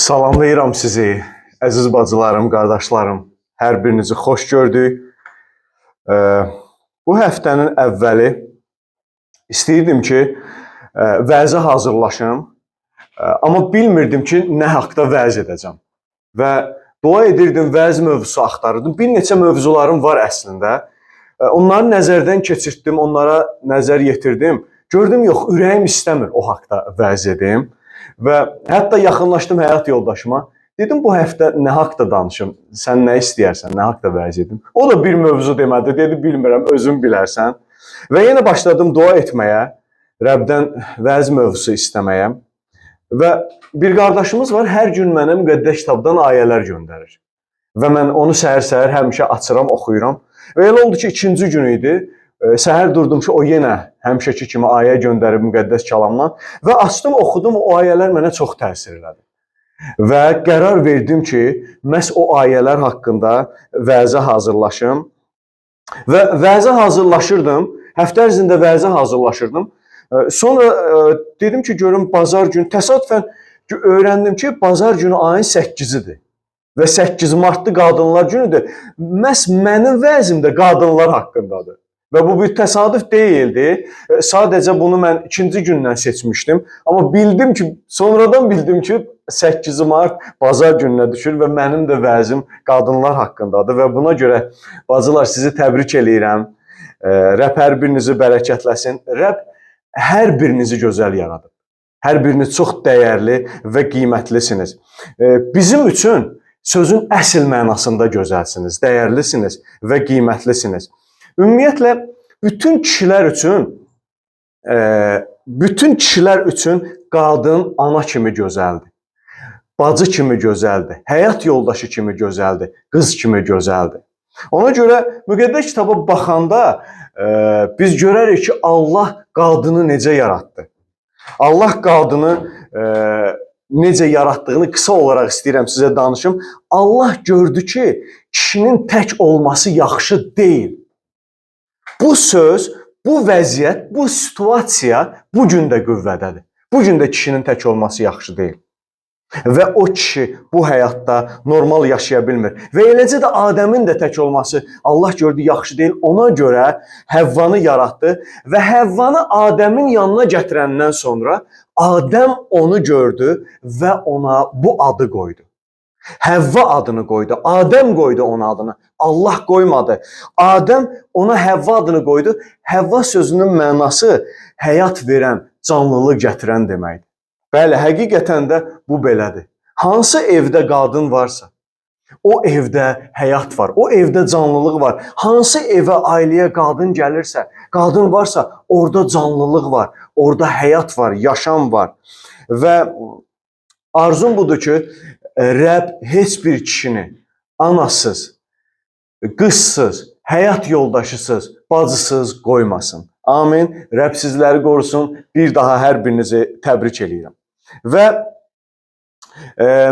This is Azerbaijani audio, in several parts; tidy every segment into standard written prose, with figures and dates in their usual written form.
Salamlayıram sizi, əziz bacılarım, qardaşlarım. Hər birinizi xoş gördük. Bu həftənin əvvəli istəyirdim ki, vəzə hazırlaşım. Amma bilmirdim ki, nə haqda vəz edəcəm. Və dua edirdim, vəz mövzusu axtarırdım. Bir neçə mövzularım var əslində. Onları nəzərdən keçirtdim, onlara nəzər yetirdim. Gördüm, yox, ürəyim istəmir o haqda vəz edim. Və hətta yaxınlaşdım həyat yoldaşıma. Dedim, bu həftə nə haqda danışım? Sən nə istəyərsən, nə haqda vəz edim? O da bir mövzu demədi. Dedi, bilmirəm, özün bilərsən. Və yenə başladım dua etməyə, Rəbdən vəz mövzusu istəməyə. Və bir qardaşımız var, hər gün mənə müqəddəs kitabdan ayələr göndərir. Və mən onu səhər-səhər həmişə açıram, oxuyuram. Və elə oldu ki, ikinci gün idi. Səhər durdum ki, o yenə həmişəki kimi ayə göndərib müqəddəs kəlamdan və açdım, oxudum, o ayələr mənə çox təsir elədi. Və qərar verdim ki, məhz o ayələr haqqında vəzə hazırlaşım. Və vəzə hazırlaşırdım, həftə ərzində vəzə hazırlaşırdım. Sonra dedim ki, görüm bazar günü, təsadüfən öyrəndim ki, bazar günü ayın 8-idir. Və 8 Martda Qadınlar Günüdür. Məhz mənim vəzim də qadınlar haqqındadır. Və bu bir təsadüf deyildi. Sadəcə bunu mən ikinci gündən seçmişdim. Amma bildim ki, sonradan bildim ki, 8 mart bazar gününə düşür və mənim də vəzim qadınlar haqqındadır və buna görə bacılar sizi təbrik eləyirəm. Rəbb hər birinizi bərəkətləsin. Rəbb hər birinizi gözəl yaradıb. Hər biriniz çox dəyərli və qiymətlisiniz. Bizim üçün sözün əsl mənasında gözəlsiniz, dəyərlisiniz və qiymətlisiniz. Ümumiyyətlə bütün kişilər üçün qadın ana kimi gözəldir. Bacı kimi gözəldir, həyat yoldaşı kimi gözəldir, qız kimi gözəldir. Ona görə müqəddəs kitaba baxanda biz görərik ki, Allah qadını necə yaratdı. Allah qadını necə yaratdığını qısa olaraq istəyirəm sizə danışım. Allah gördü ki, kişinin tək olması yaxşı deyil. Bu söz, bu vəziyyət, bu situasiya bu gün də qüvvədədir. Bu gün də kişinin tək olması yaxşı deyil. Və o kişi bu həyatda normal yaşaya bilmir. Və eləcə də Adəmin də tək olması Allah gördü yaxşı deyil. Ona görə Həvvanı yaratdı və Həvvanı Adəmin yanına gətirəndən sonra Adəm onu gördü və ona bu adı qoydu. Həvva adını qoydu. Adəm qoydu ona adını. Allah qoymadı. Adəm ona Həvva adını qoydu. Həvva sözünün mənası həyat verən, canlılıq gətirən deməkdir. Bəli, həqiqətən də bu belədir. Hansı evdə qadın varsa, o evdə həyat var, o evdə canlılıq var. Hansı evə, ailəyə qadın gəlirsə, qadın varsa, orada canlılıq var, orada həyat var, yaşam var. Və arzum budur ki, Rəbb heç bir kişini anasız, qızsız, həyat yoldaşısız, bacısız qoymasın. Amin. Rəbb sizləri qorusun. Bir daha hər birinizi təbrik eləyirəm. Və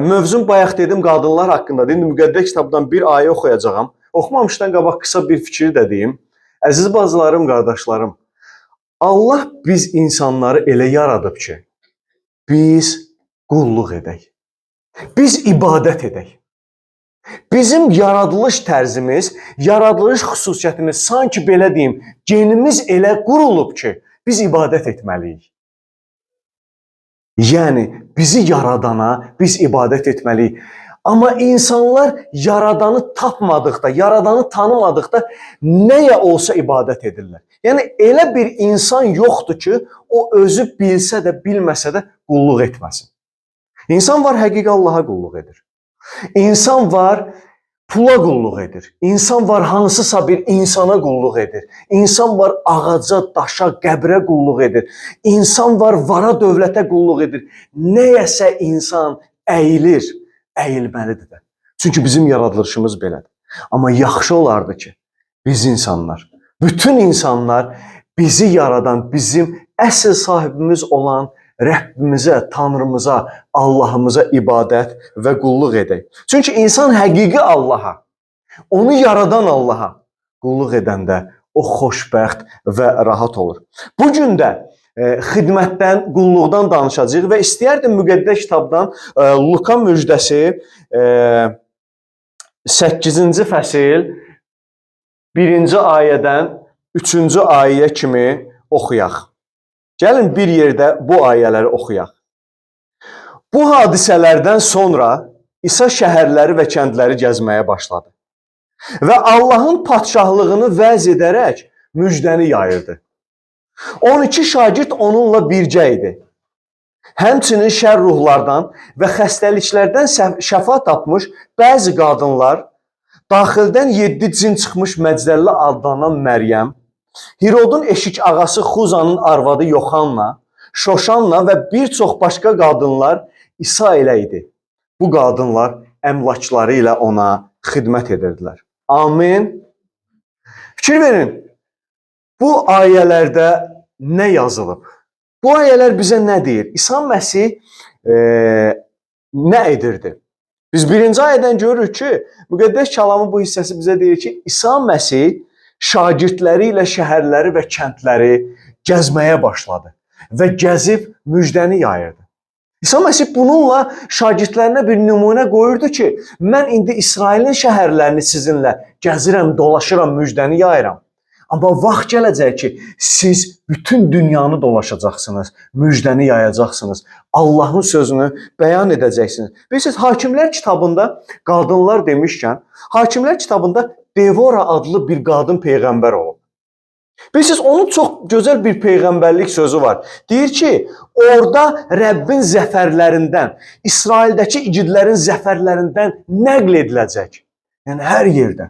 mövzum bayaq dedim qadınlar haqqında. İndi müqəddəs kitabdan bir ayə oxuyacağam. Oxumamışdan qabaq qısa bir fikri də deyim. Əziz bacılarım, qardaşlarım, Allah biz insanları elə yaradıb ki, biz qulluq edək. Biz ibadət edək. Bizim yaradılış tərzimiz, yaradılış xüsusiyyətimiz, sanki belə deyim, genimiz elə qurulub ki, biz ibadət etməliyik. Yəni, bizi yaradana biz ibadət etməliyik. Amma insanlar yaradanı tapmadıqda, yaradanı tanımadıqda nəyə olsa ibadət edirlər. Yəni, elə bir insan yoxdur ki, o özü bilsə də, bilməsə də qulluq etməsin. İnsan var, həqiqi Allaha qulluq edir. İnsan var, pula qulluq edir. İnsan var, hansısa bir insana qulluq edir. İnsan var, ağaca, daşa, qəbrə qulluq edir. İnsan var, vara, dövlətə qulluq edir. Nəyəsə insan əyilir, əyilməlidir də. Çünki bizim yaradılışımız belədir. Amma yaxşı olardı ki, biz insanlar, bütün insanlar bizi yaradan, bizim əsl sahibimiz olan Rəbbimizə, Tanrımıza, Allahımıza ibadət və qulluq edək. Çünki insan həqiqi Allaha, onu yaradan Allaha qulluq edəndə o xoşbəxt və rahat olur. Bu gün də xidmətdən, qulluqdan danışacağıq və istəyərdim müqəddəs kitabdan Luka müjdəsi 8-ci fəsil 1-ci ayədən 3-cü ayəyə kimi oxuyaq. Gəlin bir yerdə bu ayələri oxuyaq. Bu hadisələrdən sonra İsa şəhərləri və kəndləri gəzməyə başladı və Allahın padşahlığını vəz edərək müjdəni yayırdı. 12 şagird onunla birgə idi. Həmçinin şər ruhlardan və xəstəliklərdən şəfa tapmış bəzi qadınlar, daxildən 7 cin çıxmış Məcdəlli adlanan Məryəm, Hirodun eşik ağası Xuzanın arvadı Yoxanna, Şoşanna və bir çox başqa qadınlar İsa ilə idi. Bu qadınlar əmlakları ilə ona xidmət edirdilər. Amin. Fikir verin, bu ayələrdə nə yazılıb? Bu ayələr bizə nə deyir? İsa Məsih nə edirdi? Biz birinci ayədən görürük ki, müqəddəs kəlamın bu hissəsi bizə deyir ki, İsa Məsih şagirdləri ilə şəhərləri və kəndləri gəzməyə başladı və gəzib müjdəni yayırdı. İsa Məsih bununla şagirdlərinə bir nümunə qoyurdu ki, mən indi İsrailin şəhərlərini sizinlə gəzirəm, dolaşıram, müjdəni yayıram. Amma vaxt gələcək ki, siz bütün dünyanı dolaşacaqsınız, müjdəni yayacaqsınız, Allahın sözünü bəyan edəcəksiniz. Bilirsiniz, Hakimlər kitabında qadınlar demişkən, Hakimlər kitabında Devora adlı bir qadın peyğəmbər olub. Bilirsiniz, onun çox gözəl bir peyğəmbərlik sözü var. Deyir ki, orada Rəbbin zəfərlərindən, İsraildəki igidlərin zəfərlərindən nəql ediləcək. Yəni hər yerdə.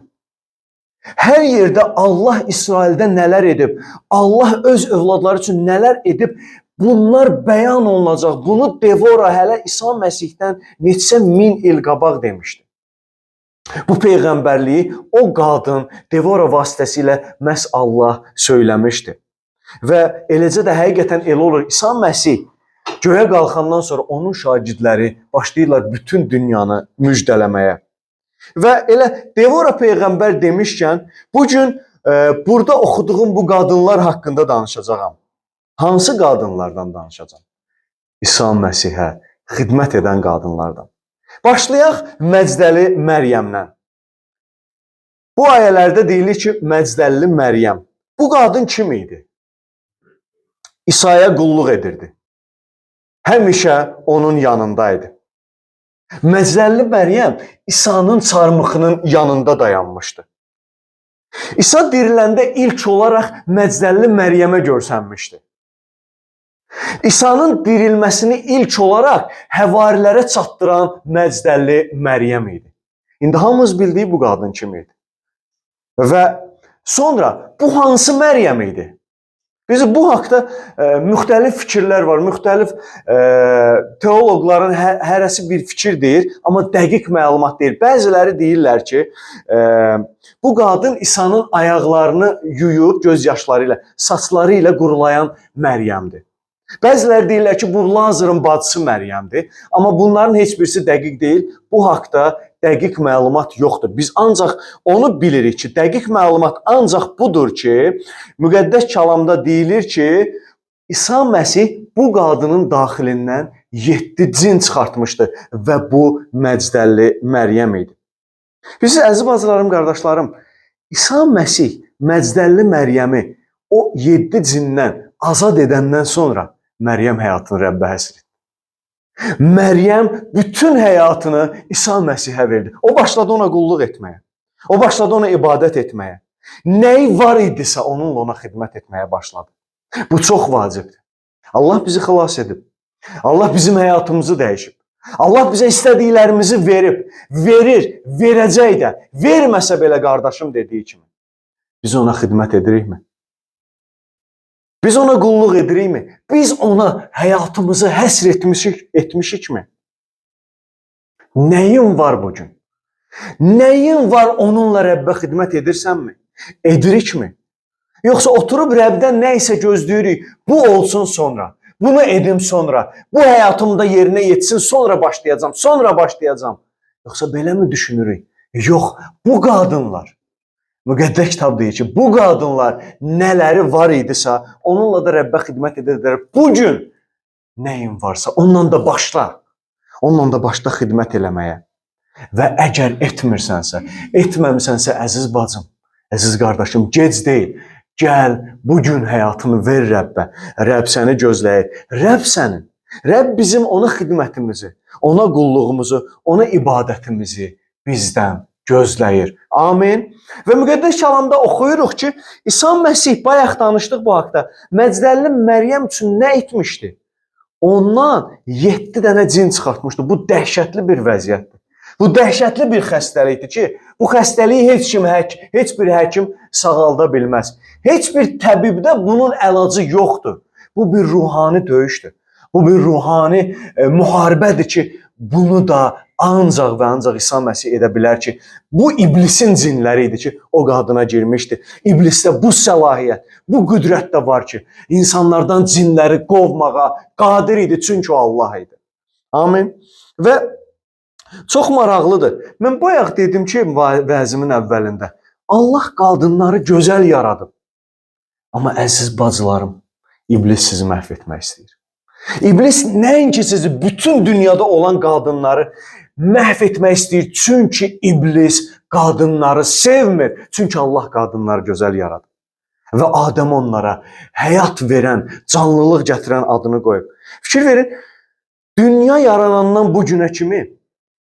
Hər yerdə Allah İsraildə nələr edib, Allah öz övladları üçün nələr edib, bunlar bəyan olunacaq. Bunu Devora hələ İsa Məsihdən neçə min il qabaq demişdi. Bu peyğəmbərliyi o qadın Devora vasitəsilə məhz Allah söyləmişdi. Və eləcə də həqiqətən elə olur. İsa Məsih göyə qalxandan sonra onun şagirdləri başlayırlar bütün dünyanı müjdələməyə. Və elə Devora peyğəmbər demişkən, bu gün burada oxuduğum bu qadınlar haqqında danışacağam. Hansı qadınlardan danışacağam? İsa Məsihə xidmət edən qadınlardan. Başlayaq Məcdəli Məryəmdən. Bu ayələrdə deyilir ki, Məcdəlli Məryəm. Bu qadın kim idi? İsaya qulluq edirdi. Həmişə onun yanındaydı. Məcdəlli Məryəm İsa'nın çarmıxının yanında dayanmışdı. İsa diriləndə ilk olaraq Məcdəlli Məryəmə görsənmişdi. İsa'nın dirilməsini ilk olaraq həvarilərə çatdıran Məcdəlli Məryəm idi. İndi hamımız bildiyi bu qadın kim idi? Və sonra bu hansı Məryəm idi? Biz bu haqda müxtəlif fikirlər var, müxtəlif teoloqların hərəsi bir fikir deyir, amma dəqiq məlumat deyil. Bəziləri deyirlər ki, bu qadın İsa'nın ayaqlarını yuyub göz yaşları ilə, saçları ilə qurulayan Məryəmdir. Bəziləri deyirlər ki, bu Lazarın bacısı Məryəmdir, amma bunların heç birisi dəqiq deyil. Bu haqda dəqiq məlumat yoxdur. Biz ancaq onu bilirik ki, dəqiq məlumat ancaq budur ki, müqəddəs kəlamda deyilir ki, İsa Məsih bu qadının daxilindən 7 cin çıxartmışdı və bu Məcdəlli Məryəm idi. Bilirsiniz, əziz bacılarım, qardaşlarım, İsa Məsih Məcdəlli Məryəmi o 7 cindən azad edəndən sonra Məryəm həyatını Rəbbə həsr etdi. Məryəm bütün həyatını İsa Məsihə verdi. O başladı ona qulluq etməyə. O başladı ona ibadət etməyə. Nəyi var idisə onunla ona xidmət etməyə başladı. Bu çox vacibdir. Allah bizi xilas edib. Allah bizim həyatımızı dəyişib. Allah bizə istədiklərimizi verib, verir, verəcək də. Verməsə belə qardaşım dediyi kimi. Biz ona xidmət edirikmi? Biz ona qulluq edirikmi? Biz ona həyatımızı həsr etmişikmi? Nəyin var bugün? Nəyin var onunla Rəbbə xidmət edirsənmi? Edirikmi? Yoxsa oturub Rəbdən nə isə gözləyirik, bu olsun sonra, bunu edim sonra, bu həyatımda yerinə yetsin, sonra başlayacağam, sonra başlayacağam. Yoxsa belə mi düşünürük? Yox, bu qadınlar Müqəddəs kitab deyir ki, bu qadınlar nələri var idisə, onunla da Rəbbə xidmət edirdilər. Bu gün nəyin varsa, onunla da başla. Onunla da başla xidmət eləməyə. Və əgər etmirsənsə, etməmisənsə əziz bacım, əziz qardaşım, gec deyil. Gəl, bu gün həyatını ver Rəbbə. Rəbb səni gözləyir. Rəbb sənin. Rəbb bizim ona xidmətimizi, ona qulluğumuzu, ona ibadətimizi bizdən gözləyir. Amin. Və müqəddəs kəlamda oxuyuruq ki, İsa Məsih, bayaq danışdıq bu haqda, Məcdəlli Məryəm üçün nə etmişdi? Ondan 7 dənə cin çıxartmışdı. Bu dəhşətli bir vəziyyətdir. Bu dəhşətli bir xəstəlikdir ki, bu xəstəliyi heç kim, heç bir həkim sağalda bilməz. Heç bir təbibdə bunun əlacı yoxdur. Bu bir ruhani döyüşdür. Bu bir ruhani müharibədir ki, bunu da ancaq və ancaq İsa Məsih edə bilər ki, bu iblisin cinləri idi ki, o qadına girmişdi. İblisdə bu səlahiyyət, bu qüdrət də var ki, insanlardan cinləri qovmağa qadir idi, çünki o Allah idi. Amin. Və çox maraqlıdır. Mən bayaq dedim ki, vəzimin əvvəlində, Allah qadınları gözəl yaradıb. Amma əziz bacılarım, iblis sizi məhv etmək istəyir. İblis nəinki sizi, bütün dünyada olan qadınları məhv etmək istəyir. Çünki iblis qadınları sevmir. Çünki Allah qadınları gözəl yaradıb. Və Adəm onlara həyat verən, canlılıq gətirən adını qoyub. Fikir verin, dünya yaranandan bu günə kimi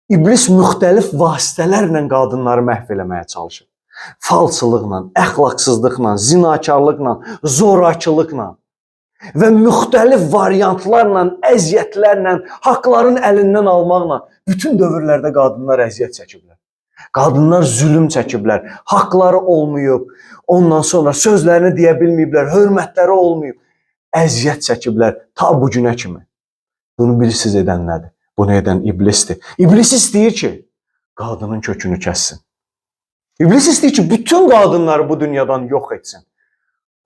iblis müxtəlif vasitələrlə qadınları məhv eləməyə çalışır. Falçılıqla, əxlaqsızlıqla, zinakarlıqla, zorakılıqla və müxtəlif variantlarla, əziyyətlərlə, haqların əlindən almaqla bütün dövrlərdə qadınlar əziyyət çəkiblər. Qadınlar zülüm çəkiblər, haqları olmayıb, ondan sonra sözlərini deyə bilməyiblər, hörmətləri olmayıb, əziyyət çəkiblər ta bu günə kimi. Bunu bilirsiniz edən nədir? Bunu edən iblisdir. İblis istəyir ki, qadının kökünü kəssin. İblis istəyir ki, bütün qadınları bu dünyadan yox etsin.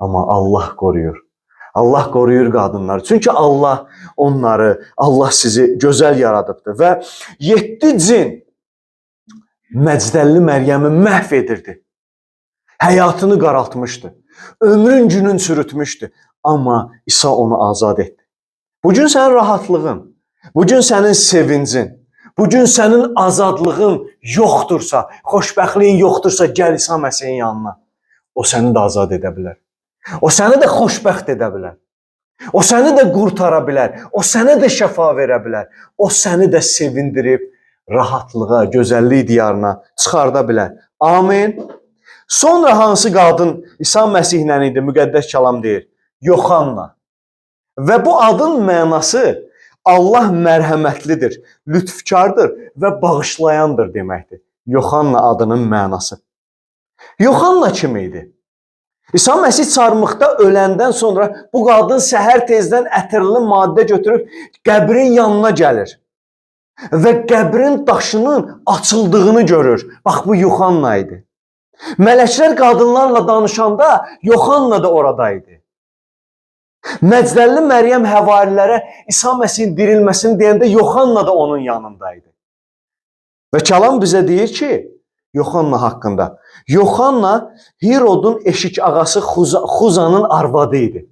Amma Allah qoruyur. Allah qoruyur qadınları. Çünki Allah onları, Allah sizi gözəl yaradıbdır. Və 7 cin Məcdəlli Məryəmi məhv edirdi. Həyatını qaraltmışdı. Ömrün günün çürütmüşdü. Amma İsa onu azad etdi. Bugün sənin rahatlığın, bugün sənin sevincin, bugün sənin azadlığın yoxdursa, xoşbəxtliyin yoxdursa, gəl İsa Məsihin yanına. O səni də azad edə bilər. O səni də xoşbəxt edə bilər. O səni də qurtara bilər. O sənə də şəfa verə bilər. O səni də sevindirib rahatlığa, gözəllik diyarına çıxarda bilər. Amin. Sonra hansı qadın İsa Məsihlə idi? Müqəddəs kəlam deyir. Yoxanna. Və bu adın mənası Allah mərhəmətlidir, lütfkardır və bağışlayandır deməkdir. Yoxanna adının mənası. Yoxanna kim idi? İsa Məsih çarmıxda öləndən sonra bu qadın səhər tezdən ətirli maddə götürüb qəbrin yanına gəlir və qəbrin daşının açıldığını görür. Bax, bu Yoxanna idi. Mələklər qadınlarla danışanda Yoxanna da orada idi. Məcdəlli Məryəm həvarilərə İsa Məsihin dirilməsini deyəndə Yoxanna da onun yanında idi. Və kəlam bizə deyir ki, Yoxanna haqqında. Yoxanna Hirodun eşik ağası Xuzanın arvadı idi.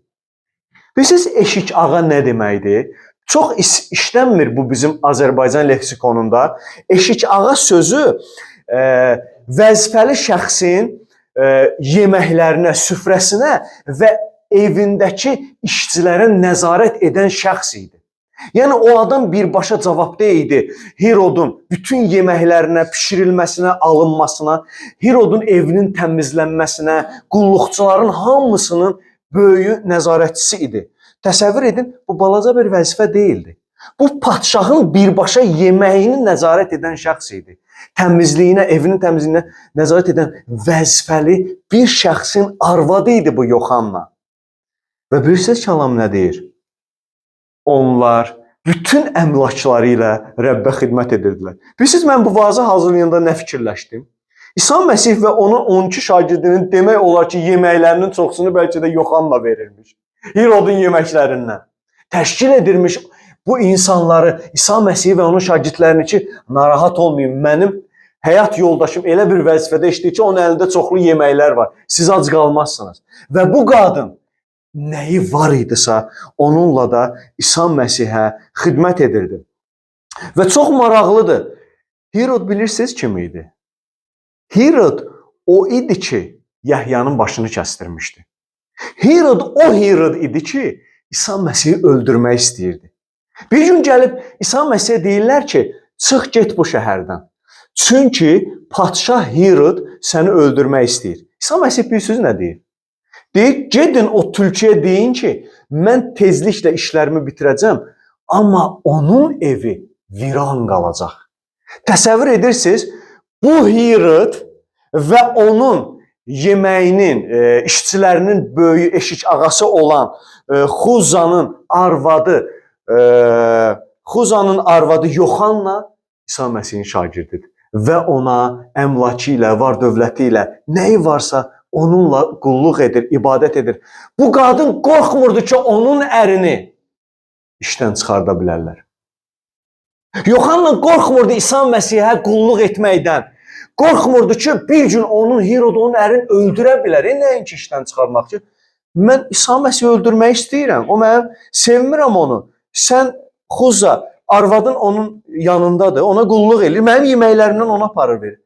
Bilirsiniz, eşik ağa nə deməkdir? Çox işlənmir bu bizim Azərbaycan leksikonunda. Eşik ağa sözü vəzifəli şəxsin yeməklərinə, süfrəsinə və evindəki işçilərə nəzarət edən şəxs idi. Yəni o adam birbaşa cavabdeh idi Hirodun bütün yeməklərinə, bişirilməsinə, alınmasına, Hirodun evinin təmizlənməsinə, qulluqçuların hamısının böyüyü nəzarətçisi idi. Təsəvvür edin, bu balaca bir vəzifə deyildi. Bu padşahın birbaşa yeməyini nəzarət edən şəxs idi. Təmizliyinə, evinin təmizliyinə nəzarət edən vəzifəli bir şəxsin arvadı idi bu Yoxanna. Və bilirsiniz kəlam nə deyir? Onlar bütün əmlakları ilə Rəbbə xidmət edirdilər. Bilirsiniz, mən bu vaazı hazırlayanda nə fikirləşdim? İsa Məsih və onun 12 şagirdinin demək olar ki, yeməklərinin çoxsunu bəlkə də Yoxanna verirmiş. Hirodun yeməklərindən. Təşkil edirmiş bu insanları, İsa Məsih və onun şagirdlərini ki, narahat olmayın, mənim Həyat yoldaşım elə bir vəzifədə işləyir ki, onun əlində çoxlu yeməklər var. Siz ac qalmazsınız. Və bu qadın nəyi var idisə, onunla da İsa Məsihə xidmət edirdi. Və çox maraqlıdır. Hirod bilirsiniz kim idi? Hirod o idi ki, Yəhyanın başını kəsdirmişdi. Hirod o Hirod idi ki, İsa Məsihi öldürmək istəyirdi. Bir gün gəlib İsa Məsihə deyirlər ki, çıx get bu şəhərdən. Çünki padşah Hirod səni öldürmək istəyir. İsa Məsih bilirsiniz nə deyir? Deyir, gedin o tülküyə deyin ki, mən tezliklə işlərimi bitirəcəm, amma onun evi viran qalacaq. Təsəvvür edirsiniz, bu Hirod və onun yeməyinin, işçilərinin böyüyü, eşik ağası olan Xuzanın arvadı, Xuzanın arvadı Yoxanna İsa Məsihin şagirdidir və ona əmlakı ilə, var dövləti ilə, nəyi varsa onunla qulluq edir, ibadət edir. Bu qadın qorxmurdu ki, onun ərini işdən çıxarda bilərlər. Yoxanna qorxmurdu İsa Məsihə qulluq etməkdən. Qorxmurdu ki, bir gün onun Hirod onun ərini öldürə bilər. Nəinki işdən çıxarmaq ki, mən İsa Məsihi öldürmək istəyirəm. O mənim sevmirəm onu. Sən Xuza, arvadın onun yanındadır. Ona qulluq eləyir. Mənim yeməklərimdən ona aparır verir.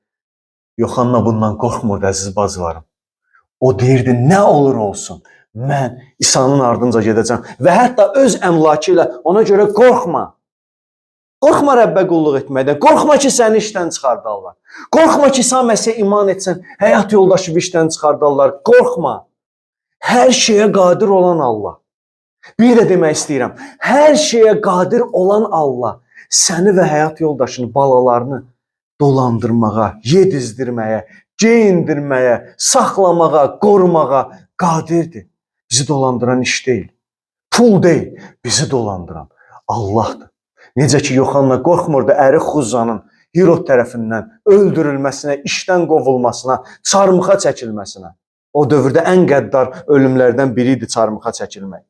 Yoxanna bundan qorxmurdu əziz bacılarım. O deyirdi, nə olur olsun, mən İsa'nın ardınca gedəcəm. Və hətta öz əmlakı ilə ona görə qorxma. Qorxma Rəbbə qulluq etməkdən. Qorxma ki, səni işdən çıxardarlar. Qorxma ki, İsa Məsihə iman etsən, həyat yoldaşı işdən çıxardarlar. Qorxma. Hər şeyə qadir olan Allah. Bir də demək istəyirəm, hər şeyə qadir olan Allah səni və həyat yoldaşını, balalarını dolandırmağa, yedizdirməyə, geyindirməyə, saxlamağa, qorumağa qadirdir. Bizi dolandıran iş deyil, pul deyil, bizi dolandıran Allahdır. Necə ki, Yoxanna qorxmurdu əri Xuzanın Hirod tərəfindən öldürülməsinə, işdən qovulmasına, çarmıxa çəkilməsinə. O dövrdə ən qəddar ölümlərdən biri idi çarmıxa çəkilmək.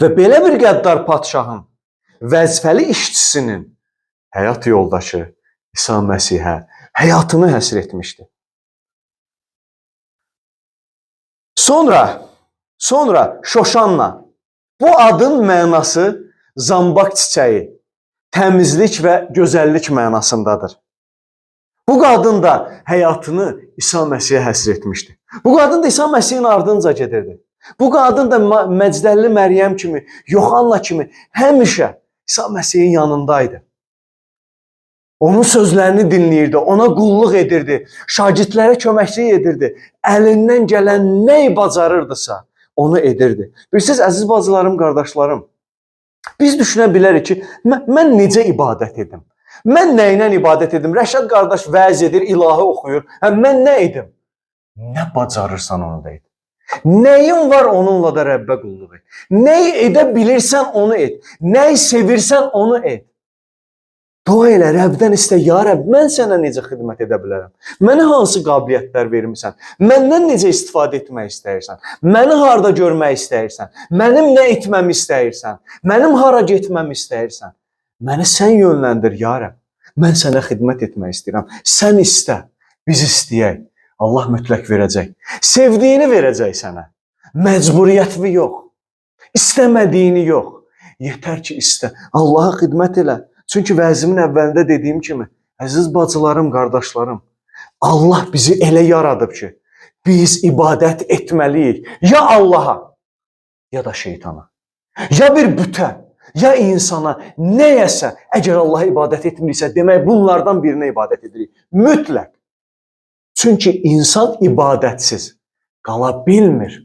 Və belə bir qəddar padşahın vəzifəli işçisinin həyat yoldaşı İsa Məsihə həyatını həsr etmişdi. Sonra Şoşanna. Bu adın mənası zambaq çiçəyi, təmizlik və gözəllik mənasındadır. Bu qadın da həyatını İsa Məsihə həsr etmişdi. Bu qadın da İsa Məsihin ardınca gedirdi. Bu qadın da Məcdəlli Məryəm kimi, Yoxanna kimi həmişə İsa Məsihin yanındaydı. Onun sözlərini dinləyirdi, ona qulluq edirdi, şagirdlərə köməklik edirdi. Əlindən gələn nəyi bacarırdısa onu edirdi. Bilirsiniz, əziz bacılarım, qardaşlarım, biz düşünə bilərik ki, mən necə ibadət edim? Mən nə ilə ibadət edim? Rəşad qardaş vəz edir, ilahi oxuyur. Mən nə edim? Nə bacarırsan onu da et. Nəyin var onunla da Rəbbə qulluq et. Nəyi edə bilirsən onu et. Nəyi sevirsən onu et. Dua elə, Rəbdən istə, ya Rəbb, mən sənə necə xidmət edə bilərəm? Mənə hansı qabiliyyətlər vermisən? Məndən necə istifadə etmək istəyirsən? Məni harda görmək istəyirsən? Mənim nə etməmi istəyirsən? Mənim hara getməmi istəyirsən? Məni sən yönləndir, ya Rəbb. Mən sənə xidmət etmək istəyirəm. Sən istə, biz istəyək. Allah mütləq verəcək. Sevdiyini verəcək sənə. Məcburiyyətli yox. İstəmədiyini yox. Yetər ki, istə. Allaha xidmət elə. Çünki vəzimin əvvəlində dediyim kimi, əziz bacılarım, qardaşlarım, Allah bizi elə yaradıb ki, biz ibadət etməliyik. Ya Allaha, ya da şeytana. Ya bir bütə, ya insana, nəyəsə, əgər Allaha ibadət etmiriksə, demək bunlardan birinə ibadət edirik. Mütləq. Çünki insan ibadətsiz qala bilmir.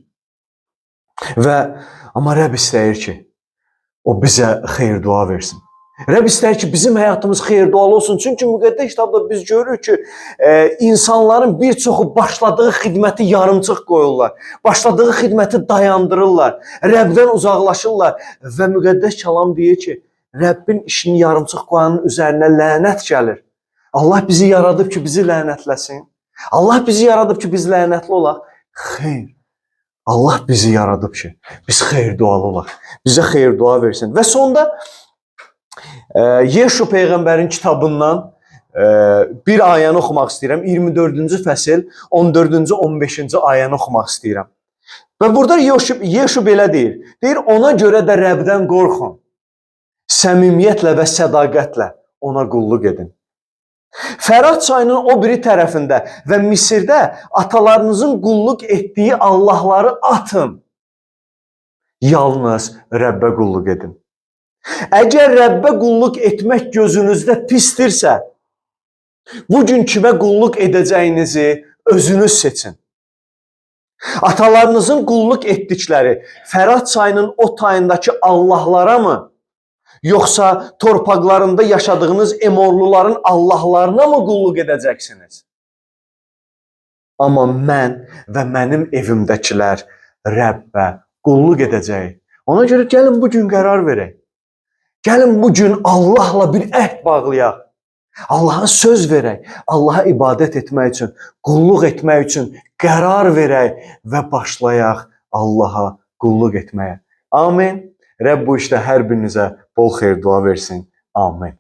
Və amma Rəbb istəyir ki, o bizə xeyir dua versin. Rəbb istəyir ki, bizim həyatımız xeyir-dualı olsun. Çünki müqəddəs kitabda biz görürük ki, insanların bir çoxu başladığı xidməti yarımçıq qoyurlar. Başladığı xidməti dayandırırlar. Rəbdən uzaqlaşırlar. Və müqəddəs kəlam deyir ki, Rəbbin işini yarımçıq qoyanın üzərinə lənət gəlir. Allah bizi yaradıb ki, bizi lənətləsin. Allah bizi yaradıb ki, biz lənətli olaq. Xeyr. Allah bizi yaradıb ki, biz xeyir-dualı olaq. Bizə xeyir-dua versin. Və sonda Yeşu Peyğəmbərin kitabından bir ayəni oxumaq istəyirəm. 24-cü fəsil 14-cü, 15-ci ayəni oxumaq istəyirəm. Və burada Yeşu belə deyir. Deyir, ona görə də Rəbdən qorxun. Səmimiyyətlə və sədaqətlə ona qulluq edin. Fərat çayının o biri tərəfində və Misirdə atalarınızın qulluq etdiyi allahları atın. Yalnız Rəbbə qulluq edin. Əgər Rəbbə qulluq etmək gözünüzdə pisdirsə, bugün kimə qulluq edəcəyinizi özünüz seçin. Atalarınızın qulluq etdikləri Fərat çayının o tayındakı allahlara mı, yoxsa torpaqlarında yaşadığınız Emorluların allahlarına mı qulluq edəcəksiniz? Amma mən və mənim evimdəkilər Rəbbə qulluq edəcəyik. Ona görə gəlin bu gün qərar verək. Gəlin bu gün Allahla bir əhd bağlayaq. Allaha söz verək, Allaha ibadət etmək üçün, qulluq etmək üçün qərar verək və başlayaq Allaha qulluq etməyə. Amin. Rəbb bu işdə hər birinizə bol xeyir dua versin. Amin.